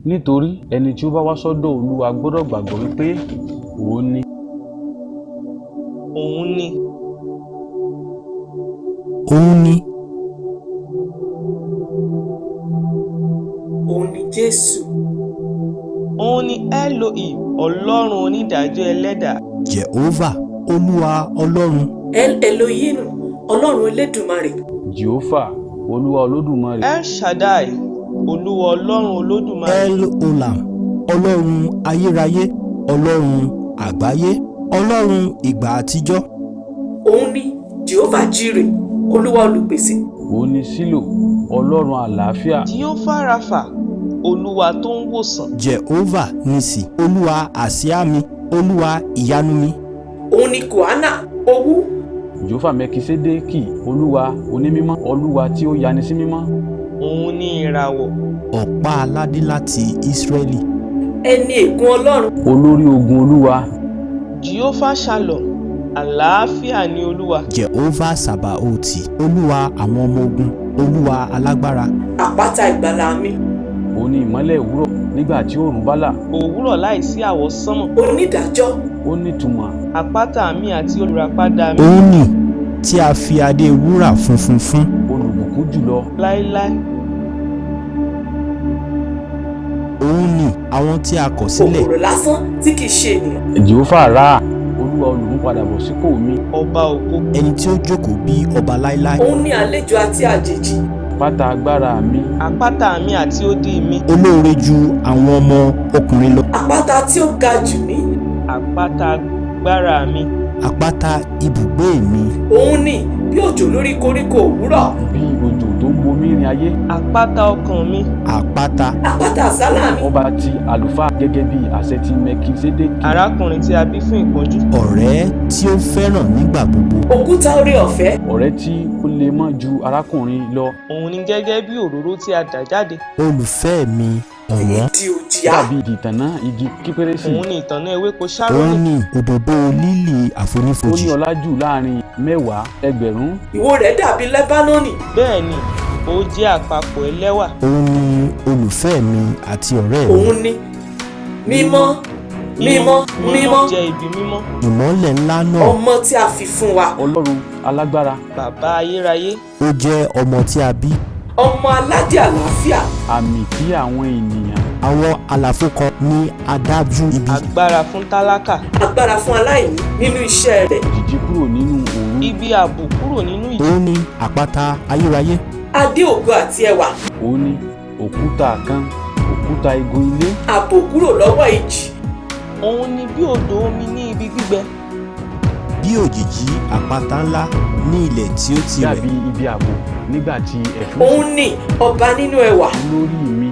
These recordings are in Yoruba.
Nítorí ẹni tí ó bá wá sọ́dọ̀ Olúwa gbọ́dọ̀ gbàgbọ́ wípé òun ní. Òun ni. Òun ni. Òun ni Jésù. Òun ni Elohi, Ọlọ́run onídàájọ́ ẹlẹ́dàá. Jehovah, Olúwa Ọlọ́run. El Elohim, Ọlọ́run Elédùmarè. Jèhófà, Olúwa Olódùmarè. El Shaddai, Olúwa Ọlọ́run Olódùmarè. El Olam, Ọlọ́run ayérayé, Ọlọ́run àgbáyé, Ọlọ́run ìgbà àtijọ́. Òun ni Jehovah Jireh, Olúwa olùpèsè. Òun ni Ṣílò, Ọlọ́run àlàáfíà. Jehovah Rapha, Olúwa tó ń wòsàn. Jehovah Nissi, Olúwa àsíá mi, Olúwa ìyanu mi. Òun ni Kohana, owú. Jèhófà Mẹkiṣẹ́dẹ́kì, Olúwa onímímọ́, Olúwa tí ó yani sí mímọ́. Òun ni ìràwọ̀. Ọ̀pá aládé láti Ísírẹ́lì. Ẹni ègún Ọlọ́run. Olórí ogun Olúwa. Jehovah Shalom, àlàáfíà ni Olúwa. Jehovah Sabaoti, Olúwa àwọn ọmọ ogun, Olúwa alágbára. Àpáta ìgbàlà mi. Òun ni ìmọ́lẹ̀ òwúrọ̀ nígbà tí oòrùn bá là. Òwúrọ̀ láìsí àwọsánmọ̀. Onídàájọ́. Ó nítumọ̀. Àpáta mi àti olùràpadà mi. Òun ni tí a fi adé wúrà funfun fún. Olùbùkún jùlọ. Láéláé. Òun ni àwọn tí a kọ̀ sílẹ̀. Kòkòrò lásán tí kìí ṣe ènìyàn. Jèhófà Ráà, Olúwa olùmúpadàbọ̀sípò mi. Ọba ògo. Ẹni tí ó jókòó bí ọba láéláé. Òun ni àlejò àti àjèjì. Àpáta agbára mi. Àpáta mi àti odi mi. Olóore ju àwọn ọmọ ọkùnrin lọ. Àpáta tí ó ga jù ní. Àpáta agbára mi. Àpáta ibùgbé mi. Òun ni bí òjò lórí koríko òwúrọ̀. Bí òjò tó ń bomi rin ayé. Àpáta ọkàn mi. Àpáta. Àpáta àsálà mi. Ọba ti àlùfáà gẹ́gẹ́ bí àṣẹ ti Mẹkiṣẹ́dẹ́kì. Arákùnrin tí a bí fún ìpọ́njú. Ọ̀rẹ́ tí ó fẹ́ràn nígbà gbogbo. Òkúta oore ọ̀fẹ́. Ọ̀rẹ́ tí ó lè mọ́ ju arákùnrin lọ. Òun ni gẹ́gẹ́ bí òróró tí a dà jáde. Olùfẹ́ mi ọ̀wọ́n. Di òjìá. Dàbí ìtànná igi kípérésì. Òun ni ìtànná ewéko Òun Ṣárónì. ni òdòdó lílì Ó ní àfonífojì. ọlá jù láàrin mẹ́wàá ẹgbẹ̀rún. Ìwo rẹ̀ dàbí Lẹ́bánónì. Bẹ́ẹ̀ ni, ó jẹ́ àpapọ̀ ẹlẹ́wà. Òun ni olùfẹ́ mi àti ọ̀rẹ́ mi. Òun ni mímọ́, mímọ́, mímọ́. Jẹ́ ibi mímọ́. Ìmọ́lẹ̀ ńlá náà. Ọmọ tí a fi fún wa. Ọlọ́run alágbára. Bàbá ayérayé. Ó jẹ́ ọmọ tí a bí. Ọmọ aládé àlàáfíà. Àmì tí àwọn ènìyàn. Àwọn àlàfo kan ní adájú ibi. Agbára fún tálákà. Agbára fún aláìní nínú iṣẹ́ rẹ̀. Òjìji kúrò nínú òru. Ibi ààbò kúrò nínú ìjì. Òun ni àpáta ayérayé. Adé ògo àti ẹwà. Òun ni òkúta kan, òkúta igun ilé. Ààbò kúrò lọ́wọ́ ìjì. Òun ni bí odò omi ní ibi gbígbẹ. Bí òjìji àpáta ńlá ní ilẹ̀ tí ó ti rẹ̀. Dàbí ibi ààbò nígbà tí ẹ̀fúùfù. Òun ni ọba nínú ẹwà. Olórí mi.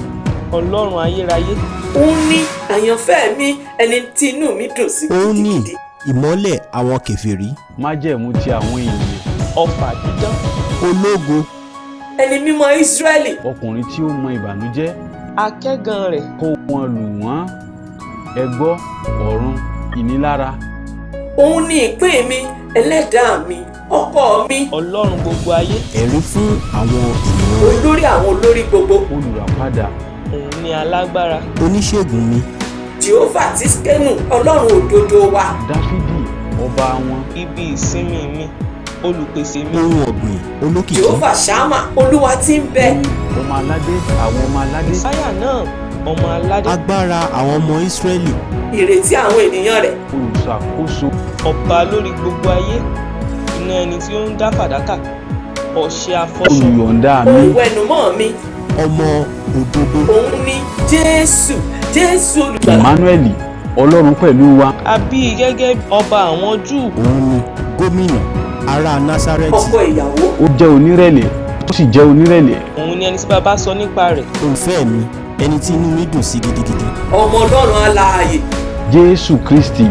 Ọlọ́run ayérayé. Òun ni àyànfẹ́ mi, ẹni tí inú mi dùn sí Òun ni gidigidi. ìmọ́lẹ̀ àwọn kèfèrí. Májẹ̀mú ti àwọn ènìyàn. Ọfà dídán. Ológo. Ẹni mímọ́ Ísírẹ́lì. Ọkùnrin tí ó mọ ìbànújẹ́. Akẹ́gàn rẹ̀. Kó wọn lù wọ́n. Ẹ gbọ́ ọ̀run ìnilára. Òun ni ìpín mi, ẹlẹ́dàá mi, ọkọ mi. Ọlọ́run gbogbo ayé. Ẹ̀rí fún àwọn ènìyàn rẹ̀. Olórí àwọn olórí gbogbo. Olùràpadà. Òun ni alágbára. Oníṣègùn mi. Jèhófà Tískẹ́nù, Ọlọ́run òdodo wa. Dáfídì ọba wọn. Ibi ìsinmi mi. Olùpèsè mi. Ohun ọ̀gbìn olókìkí. Jèhófà Ṣámà, Olúwa tí ń bẹ. Ọmọ aládé, àwọn ọmọ aládé. Mèsáyà náà, ọmọ aládé. Agbára àwọn ọmọ Ísírẹ́lì. Ìrètí àwọn ènìyàn rẹ̀. Olùṣàkóso. Ọba lórí gbogbo ayé. Iná ẹni tí ó ń dá fàdákà. Ọṣẹ afọṣọ. Olùyọ̀ǹda mi. Olùwẹ̀nùmọ́ mi. Ọmọ òdodo. Òun ni Jésù, Jésù olùgbàlà. Emmanuel, Ọlọ́run pẹ̀lú wa. A bí i gẹ́gẹ́ ọba àwọn Júù. Òun ni gómìnà ará Násárẹ́tì. Ọkọ ìyàwó. Ó jẹ́ onírẹ̀lẹ̀, ó sì jẹ́ onírẹ̀lẹ̀. Òun ni ẹni tí bàbá sọ nípa rẹ̀. Olùfẹ́ mi, ẹni tí inú mi dùn sí gidigidi. Ọmọ Ọlọ́run alààyè. Jésù Kristi.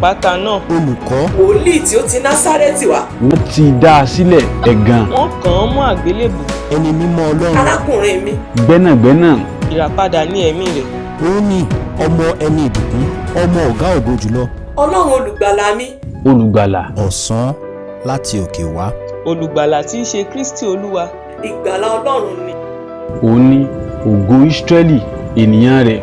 Àpáta náà. Olùkọ́. Wòlíì tí ó ti Násárẹ́tì wá. Wọ́n ti dá a sílẹ̀ ẹ̀gàn. Wọ́n kàn án mọ́ àgbélébùú. Ẹni mímọ́ Ọlọ́run. Arákùnrin mi. Gbẹ́nàgbẹ́nà. Ìràpadà ní ẹ̀mí rẹ̀. Òun ni ọmọ ẹni ìbùkún, ọmọ ọ̀gá ògo jùlọ. Ọlọ́run olùgbàlà mi. Olùgbàlà. Ọ̀sán láti òkè wá. Olùgbàlà tí í ṣe Kristi Olúwa. Ìgbàlà Ọlọ́run ni. Òun ni ògo Ísírẹ́lì. ènìyàn rẹ̀.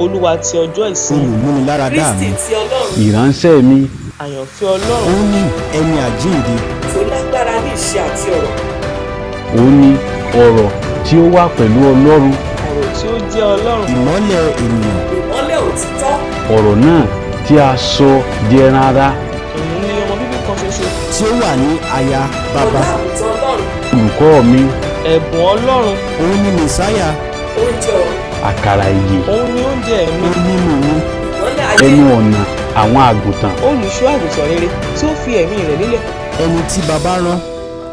Olúwa ti ọjọ́ ìsinmi. Olùmúniláradá Kristi mi. ti Ọlọ́run. Ìránṣẹ́ mi. Àyànfẹ́ Ọlọ́run. Òun ni ẹni àjíǹde. Tó lágbára ní ìṣe àti ọ̀rọ̀. Òun ni ọ̀rọ̀ tí ó wà pẹ̀lú Ọlọ́run. Ọ̀rọ̀ tí ó jẹ́ Ọlọ́run. Ìmọ́lẹ̀ ènìyàn. Ìmọ́lẹ̀ òtítọ́. Ọ̀rọ̀ náà tí a sọ di ẹran ara. Òun ni ọmọ bíbí kan ṣoṣo. Tí ó wà ní àyà bàbá. Ọ̀dọ́ àgùntàn Ọlọ́run. Olùkọ́ mi. Ẹ̀bùn Ọlọ́run. Òun ni Mèsáyà. Oúnjẹ ọ̀run. Àkàrà ìyè. Òun ni oúnjẹ ẹ̀mí. Òun ni mímú mi. Ìmọ́lẹ̀ ayé. Ẹnu ọ̀nà àwọn àgùntàn. Olùṣọ́ àgùntàn rere tí ó fi ẹ̀mí rẹ̀ lélẹ̀. Ẹni tí bàbá rán.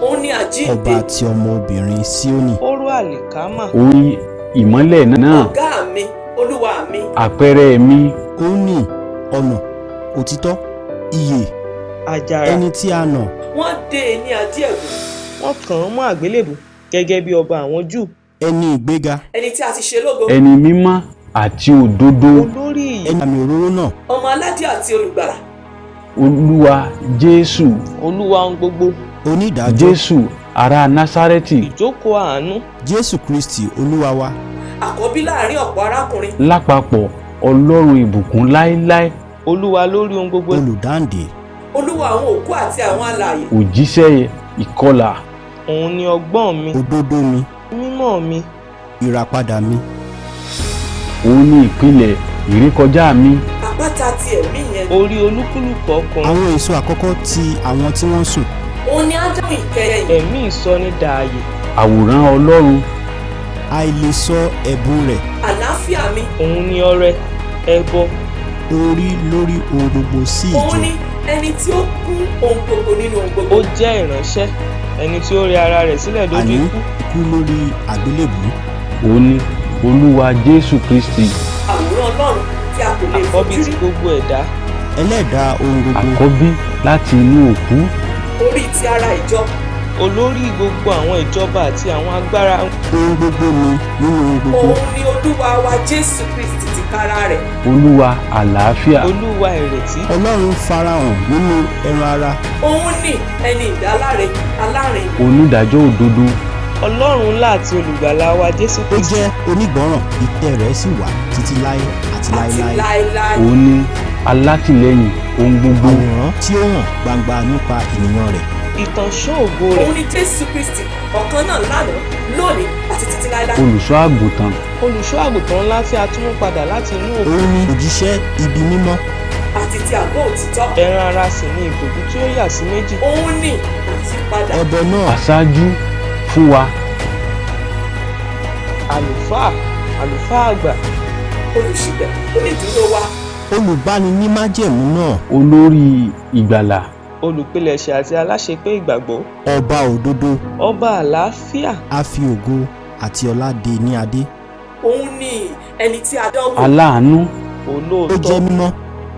Òun ni àjíǹde. Ọba ti ọmọbìnrin Síónì. Hóró àlìkámà. Òun ni ìmọ́lẹ̀ náà. Ọ̀gá mi, Olúwa mi. Àpẹẹrẹ mi. Òun ni ọ̀nà, òtítọ́, ìyè. Àjàrà. Ẹni tí a nà. Wọ́n dé e ní adé ẹ̀gún. Wọ́n kàn án mọ́ àgbélébùú gẹ́gẹ́ bí ọba àwọn Júù. Ẹni ìgbéga. Ẹni tí a ti ṣe lógo. Ẹni mímọ́ àti òdodo. Olórí ìyè. Ẹni àmì òróró náà. Ọmọ aládé àti olùgbàlà. Olúwa Jésù. Olúwa ohun gbogbo. Onídàájọ́. Jésù ará Násárẹ́tì. Ìjókòó àánú. Jésù Kristi Olúwa wa. Àkọ́bí láàrin ọ̀pọ̀ arákùnrin. Lápapọ̀ Ọlọ́run ìbùkún láéláé. Olúwa lórí ohun gbogbo. Olùdáǹdè. Olúwa àwọn òkú àti àwọn alààyè. Òjíṣẹ́ ìkọlà. Òun ni ọgbọ́n mi. Òdodo mi. Mímọ́ mi. Ìràpadà mi. Òun ni ìpìlẹ̀ ìrékọjá mi. Àpáta ti ẹ̀mí yẹn. Orí olúkúlùkù ọkùnrin. Àwọn èso àkọ́kọ́ ti àwọn tí wọ́n sùn. Òun ni Ádámù ìkẹyìn. Ẹ̀mí ìsọnidààyè. Àwòrán Ọlọ́run. Àìlèsọ ẹ̀bùn rẹ̀. Àlàáfíà mi. Òun ni ọrẹ, ẹbọ. Orí lórí ohun gbogbo sí ìjọ. Òun ni ẹni tí ó kún ohun gbogbo nínú ohun gbogbo. Ó jẹ́ ìránṣẹ́, ẹni tí ó rẹ ara rẹ̀ sílẹ̀ lójú Àní ikú. ikú lórí àgbélébùú. Òun ni Olúwa Jésù Kristi. Àwòrán Ọlọ́run tí a kò lè Àkọ́bí fojú ti rí. gbogbo ẹ̀dá. Ẹlẹ́dàá ohun gbogbo. Àkọ́bí láti inú òkú. Orí ti ara ìjọ. Olórí gbogbo àwọn ìjọba àti àwọn agbára. Ohun gbogbo mi nínú ohun gbogbo. Òun ni Olúwa wa Jésù Kristi tìkára rẹ̀. Olúwa àlàáfíà. Olúwa ìrètí. Ọlọ́run farahàn nínú ẹran ara. Òun ni ẹni ìdáláre, alárinà. Onídàájọ́ òdodo. Ọlọ́run ńlá àti olùgbàlà wa Jésù Ó Kristi. jẹ́ onígbọràn. Ìtẹ́ rẹ̀ sì wà títí láé àti Àti láéláé. láéláé. Òun ni alátìlẹ́yìn ohun gbogbo. Àwòrán tí ó hàn gbangba nípa ènìyàn rẹ̀. Ìtànṣán ògo rẹ̀. Òun ni Jésù Kristi ọ̀kan náà lánàá, lónìí àti títí láéláé. Olùṣọ́ àgùntàn. Olùṣọ́ àgùntàn ńlá tí a tún mú padà láti inú òkú. Òun ni òjíṣẹ́ ibi mímọ́. Àti ti àgọ́ òtítọ́. Ẹran ara sì ni ìbòjú tí ó yà sí méjì. Òun ni àyípadà. Ẹbọ náà. Aṣáájú fún wa. Àlùfáà, àlùfáà àgbà. Olùṣìpẹ̀, onídùúró wa. Olùbáninímájẹ̀mú náà. Olórí ìgbàlà. Olùpilẹ̀ṣẹ̀ àti aláṣepé ìgbàgbọ́. Ọba òdodo. Ọba àlàáfíà. A fi ògo àti ọlá dé ní adé. Òun ni ẹni tí a dánwò. Aláàánú. Ó Olóòótọ́. jẹ́ mímọ́,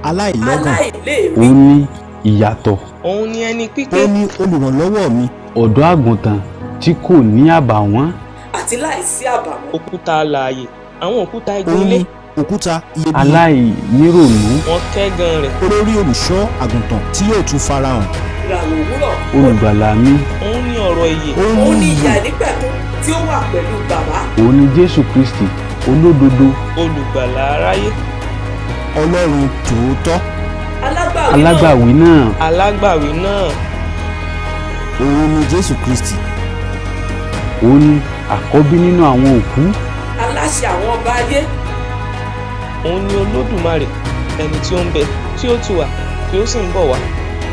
aláìlẹ́gàn. Aláìléèrí. Òun ni ìyàtọ̀. Òun ni ẹni pípé. Ó ní olùrànlọ́wọ́ mi. Ọ̀dọ́ àgùntàn tí kò ní àbàwọ́n. Àti láìsí àbàwọ́n. Òkúta alààyè. Àwọn òkúta igun Òun ilé. ni òkúta iyebíye. Aláìníròònú. Wọ́n kẹ́gàn rẹ̀. Olórí olùṣọ́ àgùntàn tí yóò tún farahàn. Ìràwọ̀ òwúrọ̀. Olùgbàlà mi. Òun ni ọ̀rọ̀ ìyè. Òun Òun ni ni ìyè ìyè. àìnípẹ̀kun tí ó wà pẹ̀lú bàbá. Òun ni Jésù Kristi olódodo. Olùgbàlà aráyé. Ọlọ́run tòótọ́. Alágbàwí náà. Alágbàwí náà. Alágbàwí náà. Òun ni Jésù Kristi. Òun ni àkọ́bí nínú àwọn òkú. Aláṣẹ àwọn ọba ayé. Òun ni Olódùmarè, ẹni tí ó ń bẹ, tí ó ti wà, tí ó sì ń bọ̀ wá.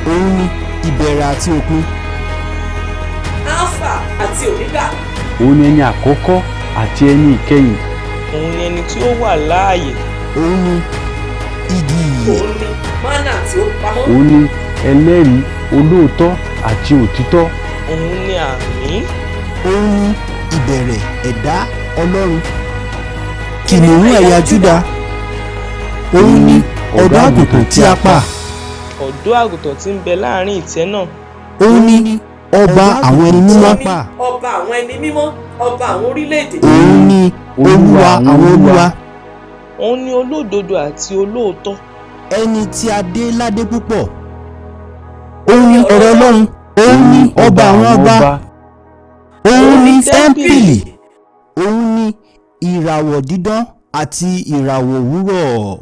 Òun ni ìbẹ̀rẹ̀ àti òpin. Alpha àti Omega. Òun ni ẹni àkọ́kọ́ àti ẹni ìkẹyìn. Òun ni ẹni tí ó wà láàyè. Òun ni igi ìyè. Òun ni mánà tí ó pamọ́. Òun ni ẹlẹ́rìí olóòótọ́ àti òtítọ́. Òun ni àmín. Òun ni ìbẹ̀rẹ̀ ẹ̀dá Ọlọ́run. Kìnìún ẹ̀yà Júdà. Òun ni ọ̀dọ́ àgùntàn tí a pa. Ọ̀dọ́ àgùntàn tí ń bẹ láàrin ìtẹ́ náà. Òun ni ọba àwọn ẹni mímọ́. Òun ni ọba àwọn ẹni mímọ́, ọba àwọn orílẹ̀-èdè. Òun ni Olúwa àwọn olúwa. Òun ni olódodo àti olóòótọ́. Ẹni tí a dé ládé púpọ̀. Òun ni ọ̀rọ̀ Ọlọ́run. Òun ni ọba àwọn ọba. Òun ni tẹ́ḿpìlì. Òun ni ìràwọ̀ dídán. Àti ìràwọ̀ òwúrọ̀.